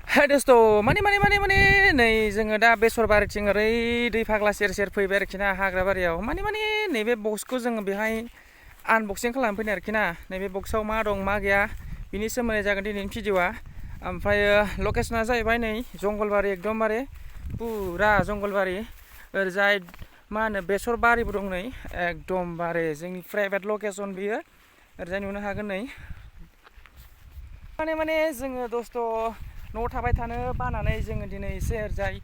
दोस्त' माने नै जोङो दा बेसरबारिथिं ओरै दै फाग्ला सेर सेर फैबाय आरोखि ना हाग्रा बारियाव माने नैबे बक्सखौ जोङो बेहाय आनबक्सिं खालामनो फैदों आरोखि ना नैबे बक्सआव मा दं मा गैया बिनि सोमोन्दै जागोन दिनैनि भिडिअ'आ ओमफ्राय लकेसना जाहैबाय नै जंगलबारि एकदमबारे पुरा जंगलबारि ओरैजाय मा होनो बेसरबारिबो दं नै एकदमबारे जोंनि प्राइभेट लकेसन बियो ओरैजाय नुनो हागोन नै माने जोङो दोस्त' न'आव थाबाय थानो बानानै जोङो दिनै एसे ओरैजाय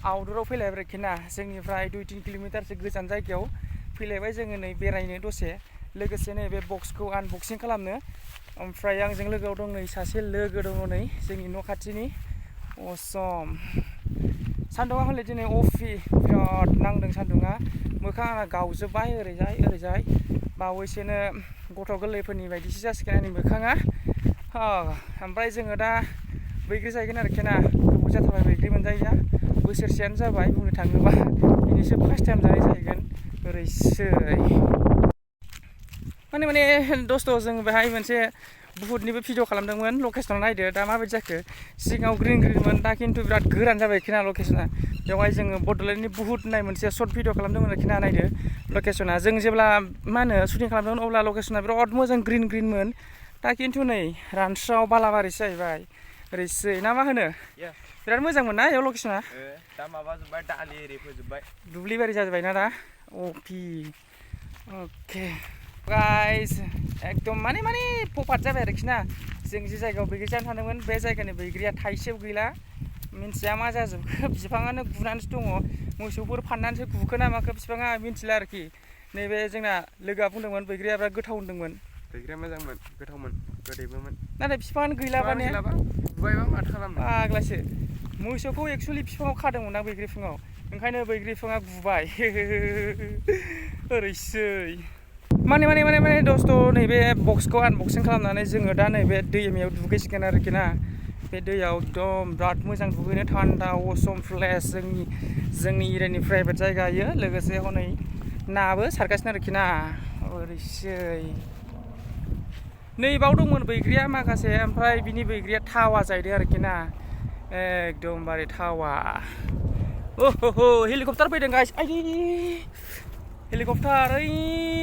आउटडोराव फैलायबाय आरोखि ना जोंनिफ्राय 2-3 किल'मिटारसो गोजान जायगायाव फैलायबाय जोङो नै बेरायनो दसे लोगोसे नै बे बक्सखौ आनबक्सिं खालामनो ओमफ्राय आंजों लोगोआव दं नै सासे लोगो दङ नै जोंनि न' खाथिनि असम सान्दुङा हले दिनै अफि बिराद नांदों सान्दुङा मोखां आंना गावजोब्बाय ओरैजाय बावैसोनो गथ' गोरलैफोरनि बायदिसो जासिगोन आंनि मोखाङा ओमफ्राय जोङो दा बैग्रि जाहैगोन आरोखि ना गोबाव जाथारबाय बैग्रि मोनजायैया बोसोरसेयानो जाबाय बुंनो थाङोबा दिनैसो फार्स्ट टाइम जानाय जाहैगोन ओरैसै माने दोस्त' जों बेहाय मोनसे बुहुतनिबो भिडिअ खालामदोंमोन लकेसनाव नायदो दा माबायदि जाखो सिगाङाव ग्रिनमोन दा खिन्थु बिराद गोरान जाबाय आरोखि ना लकेसना बेवहाय जोङो बड'लेण्डनि बुहुत होननाय मोनसे सर्ट भिडिअ खालामदोंमोन आरोखि ना नायदो लकेसना जों जेब्ला मा होनो शुटिं खालामदोंमोन अब्ला लकेसना बिराद मोजां ग्रिनमोन दा खिन्थु नै रानस्राव बालाबारिसो जाहैबाय ओरैसै ना मा होनो बिराद मोजांमोन ना बेयाव लकेसना दा माबाजोब्बाय दालि एरि फोजोब्बाय दुब्लिबारि जाजोब्बाय ना दा अके गाइस एकदम माने पपात जाबाय आरोखि ना जों जे जायगायाव बैग्रि जानो थांदोंमोन बे जायगानि बैग्रिया थाइसेबो गैला मिन्थिया मा जाजोबखो बिफाङानो गुनानैसो दङ मोसौफोर फाननानैसो गुखो ना माखो बिफाङा मिन्थिला आरोखि नैबे जोंना लोगोआ बुंदोंमोन बैग्रिया बिराद गोथाव होनदोंमोन बैग्रिया मोजांमोन गोथावमोन गोदैबोमोन नाथाय बिफाङानो गैलाबा ने गुबायबा माथो खालामनो फाग्लासो मोसौखौ एक्सुवेलि बिफाङाव खादोंमोन आं बैग्रि बिफाङाव ओंखायनो बैग्रि बिफाङा गुबाय ओरैसै माने दोस्त' नैबे बक्सखौ आनबक्सिं खालामनानै जोङो दा नैबे दैमायाव दुगैसिगोन आरोखि ना बे दैयाव एकदम बिराद मोजां दुगैनो थान्दा असम प्लेस जोंनि एरियानि प्राइभेट जायगा इयो लोगोसे हनै नाबो सारगासिनो आरोखि ना ओरैसै नैबाव दंमोन बैग्रिया माखासे ओमफ्राय बिनि बैग्रिया थावा जाहैदों आरोखि ना एकदमबारे थावा हेलिकप्टार फैदों गाइस आइदि हेलिकप्टार ओइ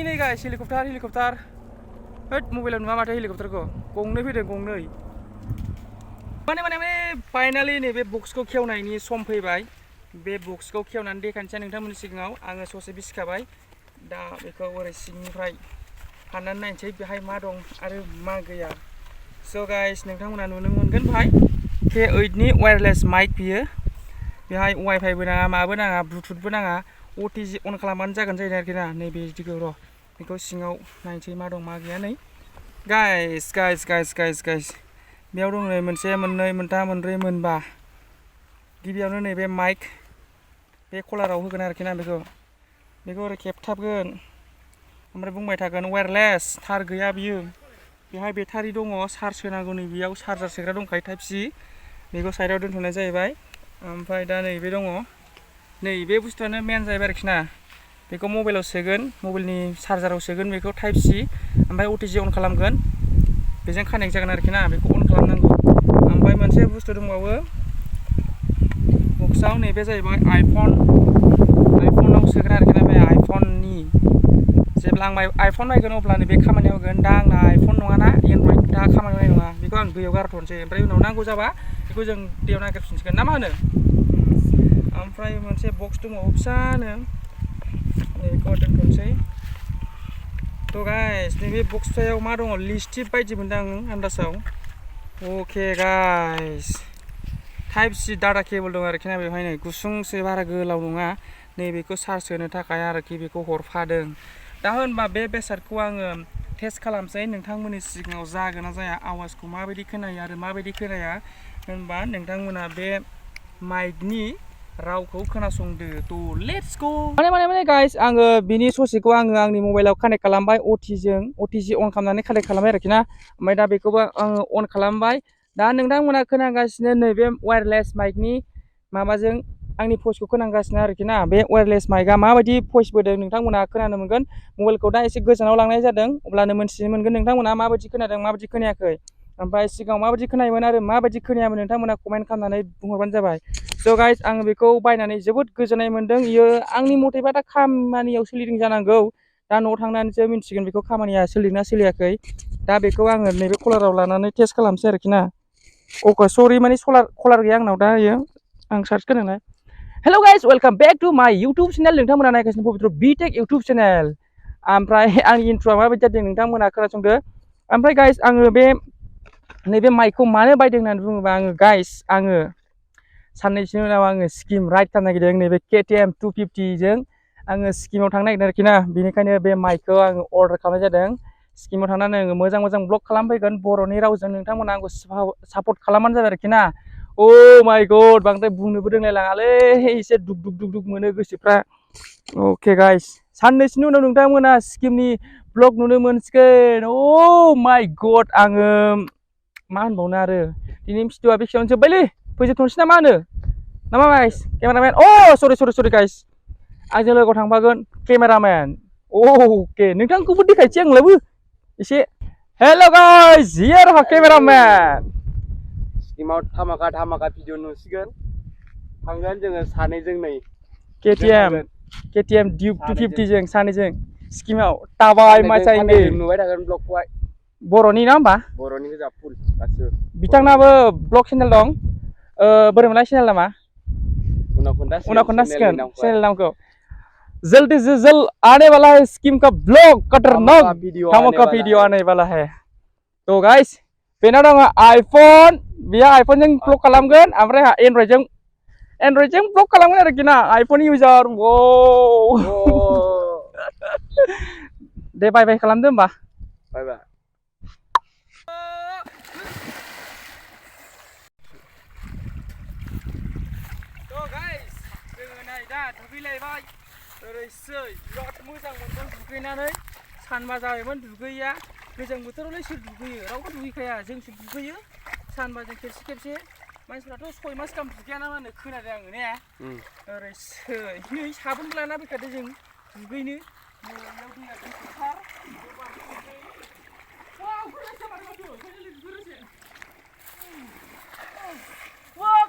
नै गाइस हेलिकप्टार होद मबाइलाव नुवा माथो हेलिकप्टारखौ गंनै फैदों गंनै माने फाइनालि नैबे बक्सखौ खेवनायनि सम फैबाय बे बक्सखौ खेवनानै देखायनोसै नोंथांमोननि सिगाङाव आङो ससे बिसिखाबाय दा बेखौ ओरै सिंनिफ्राय हाननानै नायनोसै बेहाय मा दं आरो मा गैया स' गाइस नोंथांमोना नुनो मोनगोन बेहाय K8नि वायारलेस माइक बियो बेहाय वाइफाइबो नाङा माबो नाङा ब्लुटुथबो नाङा OTG अन खालामबानो जागोन जाहैदों आरोखि ना नैबे बिदिखौ र' बेखौ सिङाव नायनोसै मा दं मा गैया नै गाइस बेयाव दं नै मोनसे मोननै मोनथाम मोनब्रै मोनबा गिबियावनो नैबे माइक बे कलाराव होगोन आरोखि ना बेखौ ओरै खेबथाबगोन ओमफ्राय बुंबाय थागोन वायारलेस थार गैया बियो बेहाय बेटारि दङ चार्ज होनांगौ नै बेयाव चार्जार सोग्रा दंखायो टाइप C बेखौ साइडआव दोनथ'नाय जाहैबाय ओमफ्राय दा नैबे दङ नै बे बुस्थुआनो मेन जाहैबाय आरोखि ना बेखौ मबाइलाव सोगोन मबाइलनि चार्जाराव सोगोन बेखौ टाइप C ओमफ्राय OTG अन खालामगोन बेजों कानेक्ट जागोन आरोखि ना बेखौ अन खालामनांगौ ओमफ्राय मोनसे बुस्थु दंबावो बक्सआव नैबे जाहैबाय आइफनाव सोगोन आरोखि ना बे आइफननि जेब्ला आं आइफन बायगोन अब्लानो बे खामानियाव होगोन दा आंना आइफन नङाना एनड्रइड दा खामानि होनाय नङा बेखौ आं दैयाव गारथ'नोसै ओमफ्राय उनाव नांगौ जाबा बेखौ जों दैयाव नागिरफिनसिगोन ना मा होनो ओमफ्राय मोनसे बक्स दंबावो फिसानो बेखौ दोनथ'नोसै थ' गाइस नैबे बक्स फिसायाव मा दङ लिस्टिप बायदि मोनदों आं आन्दाजाव okay guys type C data cable दं आरोखि ना बेवहाय नै गुसुंसो बारा गोलाव नङा नैबेखौ चार्ज होनो थाखाय आरोखि बेखौ हरफादों दा होनबा बे बेसादखौ आङो टेस्ट खालामसै नोंथांमोननि सिगाङाव जागोन ना जाया आवाजखौ माबायदि खोनायो आरो माबायदि खोनाया होनबा नोंथांमोना बे माइकनि रावखौ खोनासंदो थ' लेट्स गो माने गाइस आङो बिनि ससेखौ आङो आंनि मबाइलाव कानेक्ट खालामबाय OTG अन खालामनानै कानेक्ट खालामबाय आरोखि ना ओमफ्राय दा बेखौबो आङो अन खालामबाय दा नोंथांमोना खोनागासिनो नैबे वायारलेस माइकनि माबाजों आंनि भइसखौ खोनागासिनो आरोखि ना बे वायारलेस माइकआ माबायदि भइस बोदों नोंथांमोना खोनानो मोनगोन मबाइलखौ दा एसे गोजानाव लांनाय जादों अब्लानो मोनथिनो मोनगोन नोंथांमोना माबायदि खोनादों माबायदि खोनायाखै ओमफ्राय सिगाङाव माबायदि खोनायोमोन आरो माबायदि खोनायामोन नोंथांमोना कमेन्ट खालामनानै बुंहरबानो जाबाय। स' गाइस आङो बेखौ बायनानै जोबोद गोजोननाय मोन्दों। इयो आंनि मथेबा दा खामानियाव सोलिदों जानांगौ। दा न'आव थांनानैसो मिन्थिगोन बेखौ खामानिया सोलिदोंना सोलियाखै। दा बेखौ आङो नैबे कलाराव लानानै टेस्ट खालामसै आरोखि ना। अके सरि माने कलार गैया आंनाव दा इयो आं सार्च खालामनाय। हेल' गाइस वेलकाम बेक टु माय इउटुब चेनेल। नोंथांमोना नायगासिनो पबित्र बिटेक इउटुब चेनेल। ओमफ्राय आंनि इन्ट्र'आ माबायदि जादों नोंथांमोना खोनासंदो। ओमफ्राय गाइस आङो नैबे माइकखौ मानो बायदों होननानै बुङोबा आङो साननैसोनि उनाव आङो सिक्किम राइड खालामनो नागिरदों नैबे KTM 250 जों आङो सिक्किमाव थांनो नागिरदों आरोखि ना। बेनिखायनो बे माइकखौ आङो अर्डार खालामनाय जादों। सिक्किमाव थांनानै आङो मोजां मोजां ब्लग खालामफैगोन बर'नि रावजों। नोंथांमोना आंखौ सापर्ट खालामबानो जाबाय आरोखि ना। अ माय गड बांद्राय बुंनोबो रोंलायलाङालै एसे दुग दुग मोनो गोसोफ्रा। अके गाइस साननैसोनि उनाव नोंथांमोना सिक्किमनि ब्लग नुनो मोनसिगोन। अ माय गड आङो मा होनबावनो आरो दिनै भिडिअ'आ बेसेबां जोब्बायलै फोजोबथ'नोसै ना मा होनो नामा गाइस केमेरामेन। सरि गाइस आंजों लोगोआव थांफागोन केमेरामेन। अके नोंथांखौबो देखायसै आंलाबो एसे। हेल' गाइस हियर केमेरामेन। सिक्किमाव धामाका भिडिअ नुसिगोन। थांगोन जोङो सानैजों नै KTM Duke 250 जों सानैजों सिक्किमाव टाबाय माचायनो नुबाय थागोन ब्लगखौहाय। बर'नि ना होमबा? बर'नि गोजा फुल गासिबो। बिथांनाबो ब्लग चेनेल दं। बोरै मोनलाय चेनेल नामा? उनाव खोन्थासिगोन चेनेल नामखौ। जल्दी से जल्द आने वाला है सिक्किम का ब्लॉग खतरनाक धामाका वीडियो आने वाला है। तो गाइस बेनाव दङ आइफन। बेयो आइफनजों ब्लग खालामगोन ओमफ्राय एन्ड्रइडजों ब्लग खालामगोन आरोखि ना। आइफन इउजार दे बाय बाय खालामदो होमबा। बाय बाय। गाइस जोङो नै दा दुगैलायबाय ओरैसै बिराद मोजां मोनदों दुगैनानै। सानबा जाबायमोन दुगैया। गोजां बोथोरावलाय सोर दुगैयो रावबो दुगैखाया जोंसो दुगैयो सानबाजों खेबसे। मानसिफ्राथ' 6 मास गाहाम दुगैया ना मा होनो खोनादों आङो ने। ओरैसै नै साबोनबो लाना फैखादों जों दुगैनो। मोनायाव दैया गुसुथार।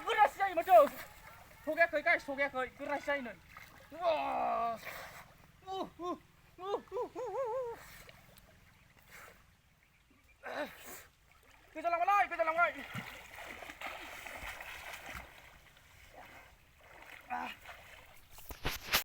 गोरासो जायो माथो। थगायाखै गाइस थगायाखै गोरासो जायोनो।